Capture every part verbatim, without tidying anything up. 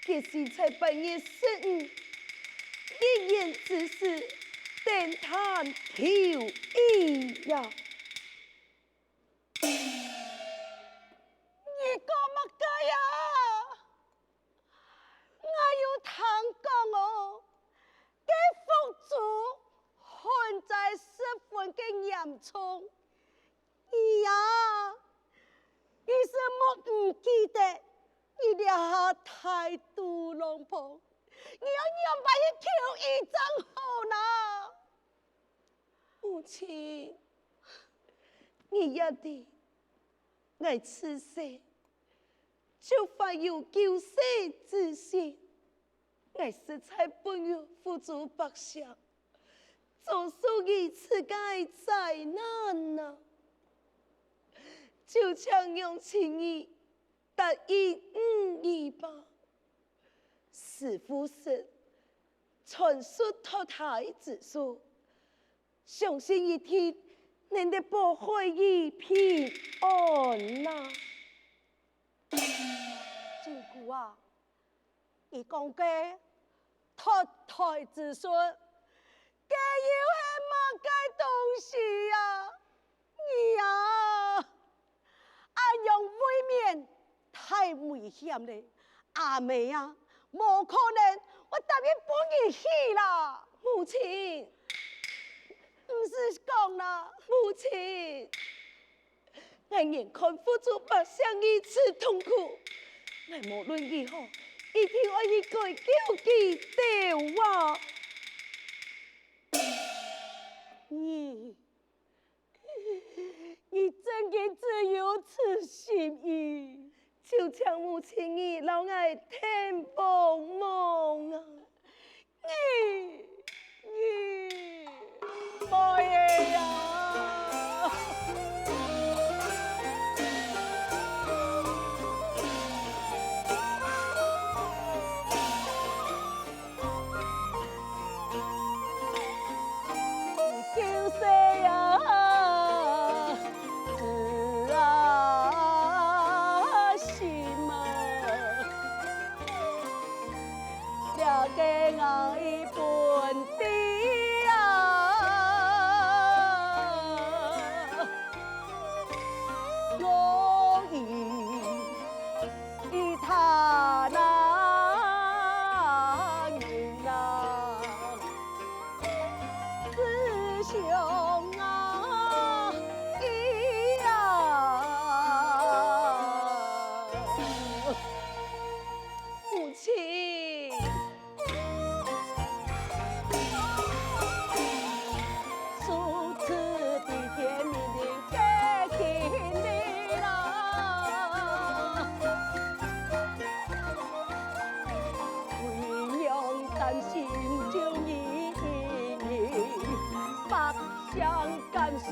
佢死在八月十五，一言之事，登壇投井呀！你講麼个呀？𠊎有聽講哦，該福州旱災十分个嚴重。 你呀，你係莫毋記得，你這下大肚浪婆，你愛仰般去求醫正好啦？母親，你也知，𠊎自細就懷有救世之心。 𠊎實在不願福州百姓遭受如此个災難啊！就請娘親你答應吾兒吧。師父說，傳叔託大子書，相信一定能得保害你平安啊！真久啊！ 你講个託代子孫，該又係麼个東西啊？你啊，恁樣未免太危險咧！阿姆啊，無可能會答應分你去啦！母親，毋使講啦！母親， 𠊎眼看福州百姓如此痛苦，𠊎無論如何一定愛去解救佢兜啊！你，你真經只有此心意，就請母親你摎𠊎添幫忙啊！ 你，你，妹仔呀！你救世啊！ 子啊，心啊，這个𠊎分你啊，我已，已他那人啊。 思想啊，咿呀。母親。如此比天命令 个经历啦。为娘担心就一人，百姓感受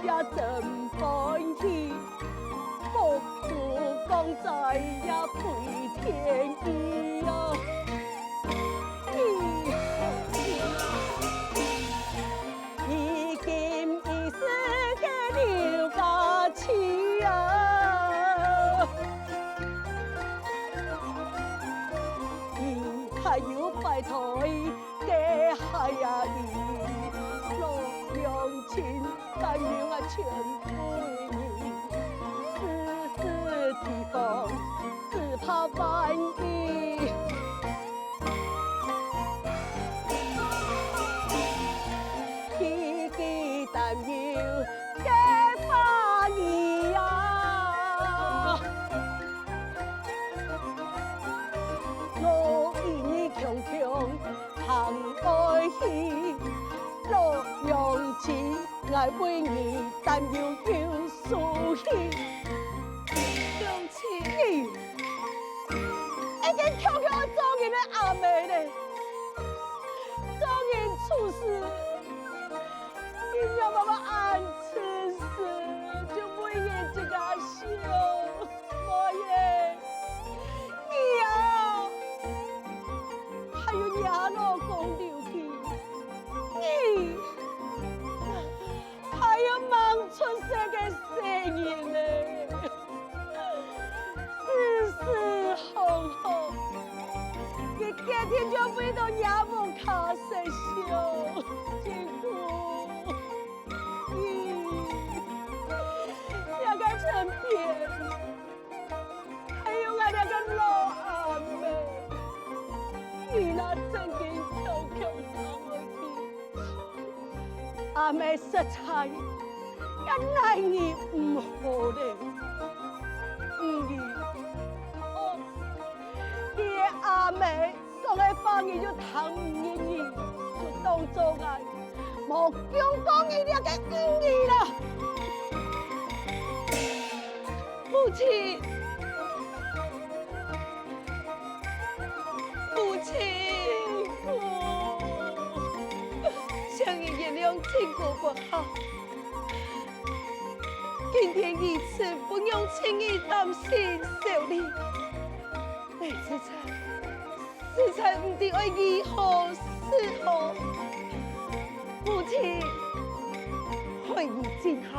也真欢喜，福州降灾也配天意啊。 已经已死个刘家期啊，伊还有拜托个孩儿，老娘亲 但愿啊，全为你，世世提防，只怕万一。句句担忧个话语啊，我与你强强 行开去，老娘亲，𠊎为你担忧又受气。娘亲，毋係，你仰會恁自私，就為人自家想？妹仔，你啊，還有若老公劉備，你 還有吂出世个細人呢，自私放蕩，佢決定就為到若屋下設想，真苦。咦，這个陳編， 還有𠊎這个老阿姆，佢若真經強強行會去，阿姆實在也奈你毋何了。毋過，哦，佢个阿姆 講个話你就聽毋入耳，就當做𠊎無供過你這个女兒啦。母親，母親，哦，請你原諒親姑不孝。今天兒子不用親你擔心受理，你實在 實在毋知愛如何是好。母親，害你盡孝，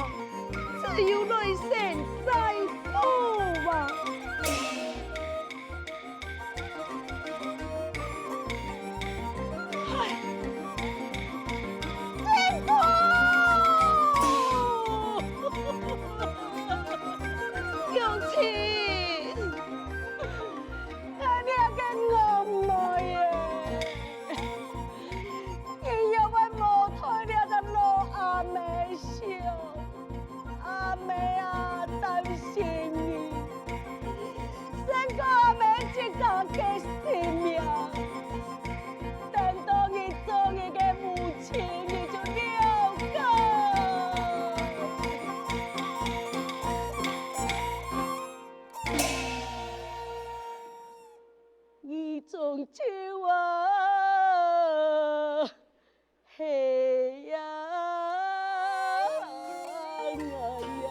只有來生再報啊！唉，真苦！母親！ 𠊎這个戇妹仔，你又會無代這隻老阿姆想？阿姆啊，擔心你，勝過阿姆自家个性命。等到你做你个母親，你就了解。 你終究啊，係呀，哎呀，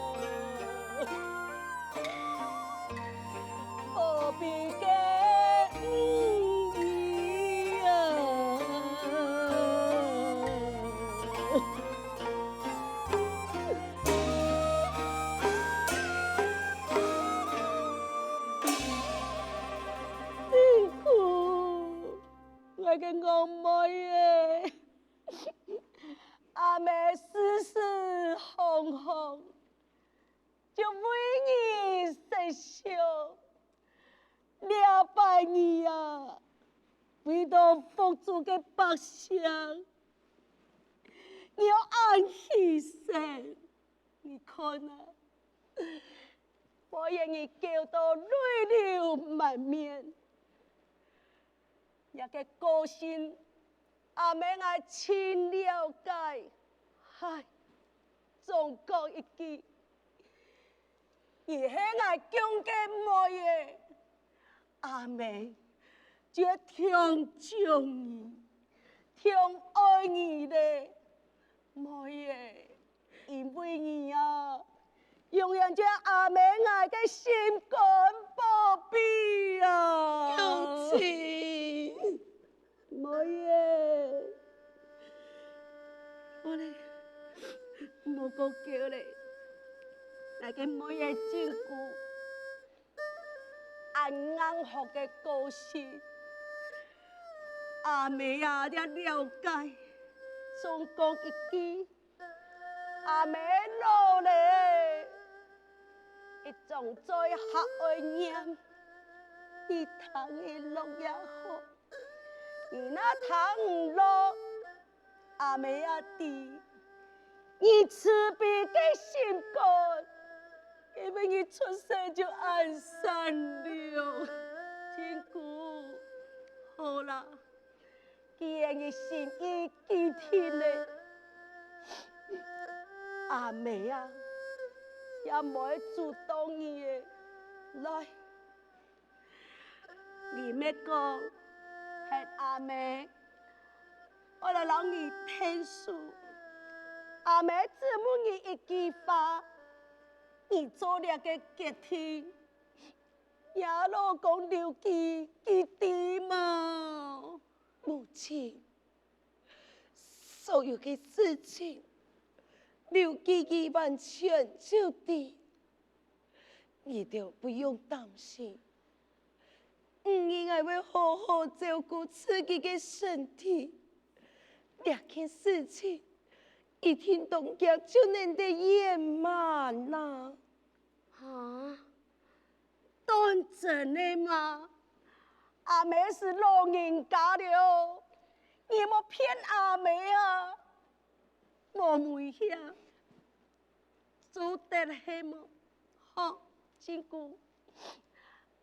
何必个不義啊？ 辛苦，𠊎个戇妹仔。阿姆時時行行，就為你設想。這擺你啊，為到福州个百姓，你愛恁犧牲。 你看啊，妹仔你噭到淚流滿面，若个個性，阿姆𠊎盡了解。唉，總講一句，你係𠊎降个妹仔， 阿姆就會當惜你，當惜你咧，妹仔，因為你啊，永遠就係阿姆𠊎个心肝寶貝啊！娘親，妹仔，好咧，毋好過噭咧，𠊎个妹仔真久 恁硬殼个個性。阿姆啊，這了解，總講一句，阿姆老咧，一張嘴還愛念，你聽得落也好，你若聽毋落， 阿姆也知，你慈悲个心肝，因為你出世就恁善良。真久，好啦，既然你心意既定咧，阿姆啊，也無愛阻擋你个。來， 你莫講，係阿姆愛來摎你𢯭手。阿姆只問你一句話，你做這个決定，若老公劉基佢知無？母親，所有个事情，劉基佢完全就知。 你兜毋用擔心，女人𠊎會好好照顧自家个身體。這件事情一定當遽就能得圓滿啦。哈？當真个嗎？阿姆係老人家了，你莫騙阿姆啊！無危險。 做得係無？好，正久。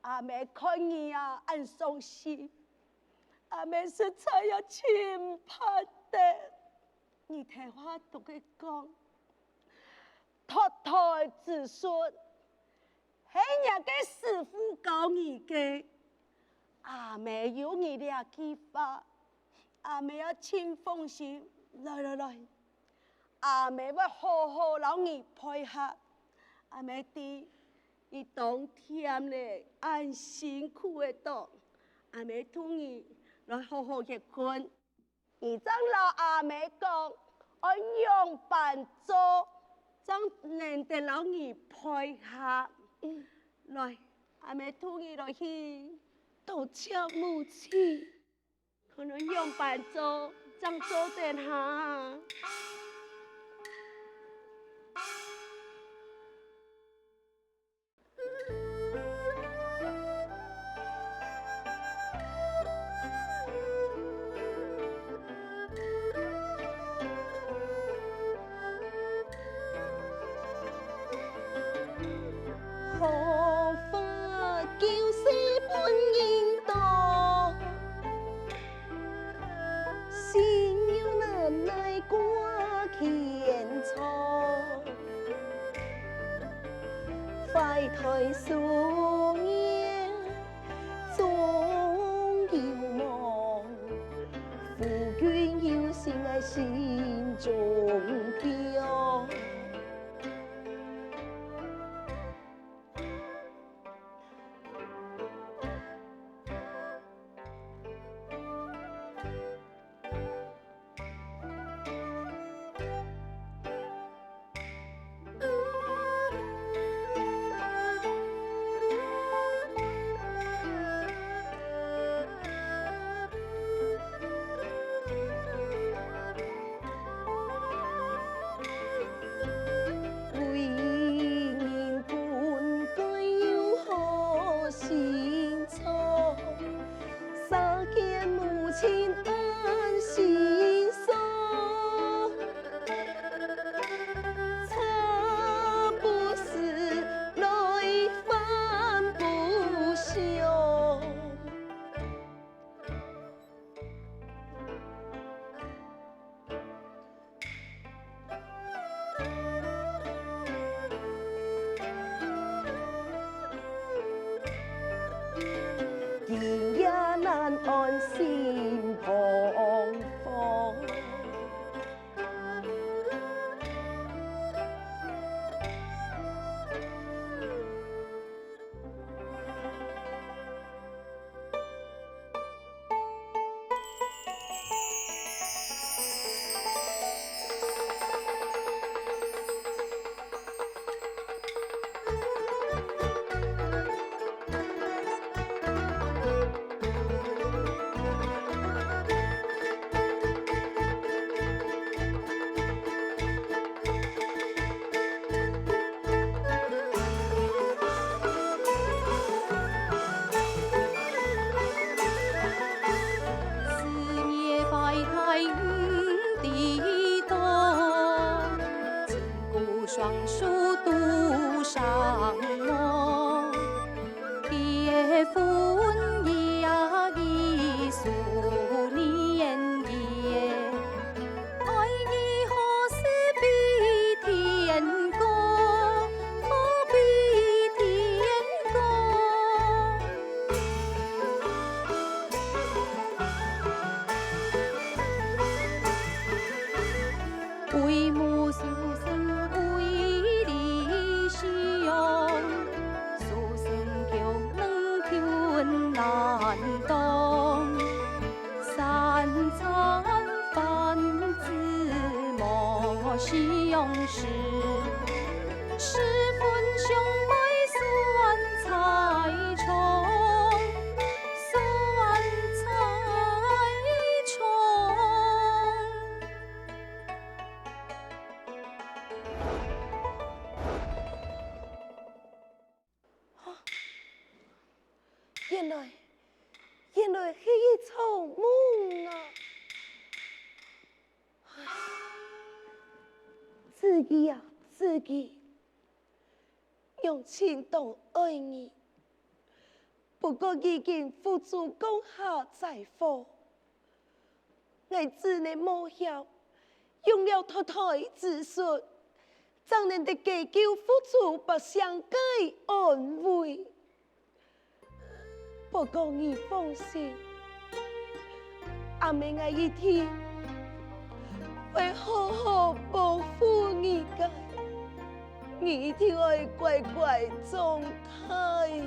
阿姆看你啊，恁傷心，阿姆實在也盡盼得。你聽話同佢講，托胎子孫，係若个師傅教你个。阿姆有你這句話，阿姆也盡放心。來來來， 阿姆會好好摎你配合。阿姆知你當悿咧，恁辛苦个當。阿姆同你來好好歇睏。你正摎阿姆講，愛仰般做，正能得摎你配合。來，阿姆同你來去。多謝母親。 看你仰般做，正做得哈。好花就是分人擋， 心有難耐掛牽腸，懷胎十月終有望，夫君有心𠊎心中標。 為人本該有好心腸， 煞見母親恁心酸，茶不思來飯不想。 今夜難安心彷徨。当，三餐饭子莫相食，十分兄妹酸菜汤，酸菜汤。 原来，原來係一場夢啊！唉，子怡啊，子怡，娘親當愛你，不過如今父子降下災禍， 𠊎只能冒險，用了脫胎之術，正能得解救福州百姓个安危。不過你放心，阿姆𠊎一定會好好保護你个，你一定愛乖乖長大呀。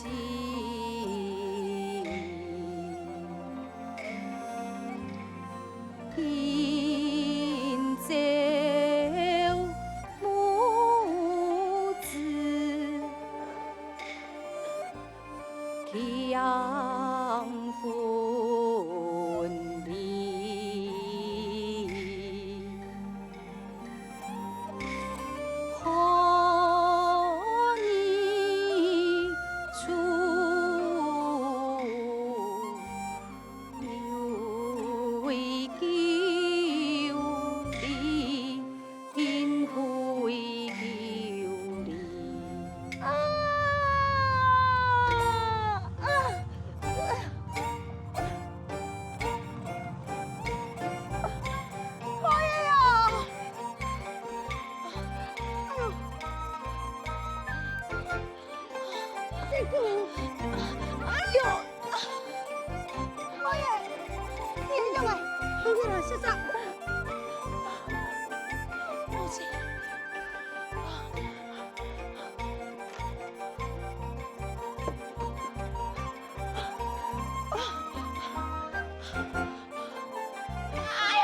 今朝母子 强分离，何日重又会救你？ 定会救你。啊！啊！啊！可以啊！哎呦！ 这个，哎呦，哎呀，你怎样啊？你来试试。母亲，哎呀！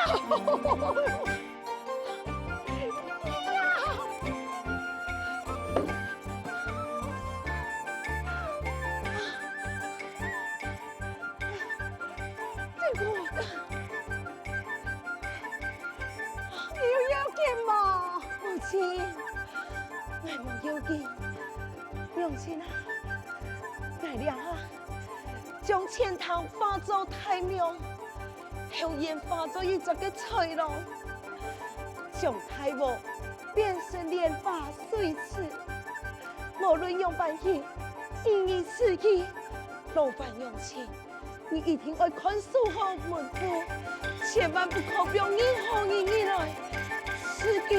你有要紧無？母亲，𠊎無要紧。娘親啊，𠊎這下將淺潭化做大廟，後院化做一隻个菜籠，將大屋變成蓮花水池。無論仰般形，一日之計，勞煩娘親， 你一定愛看守好門戶，千萬不可放任何人入來。自己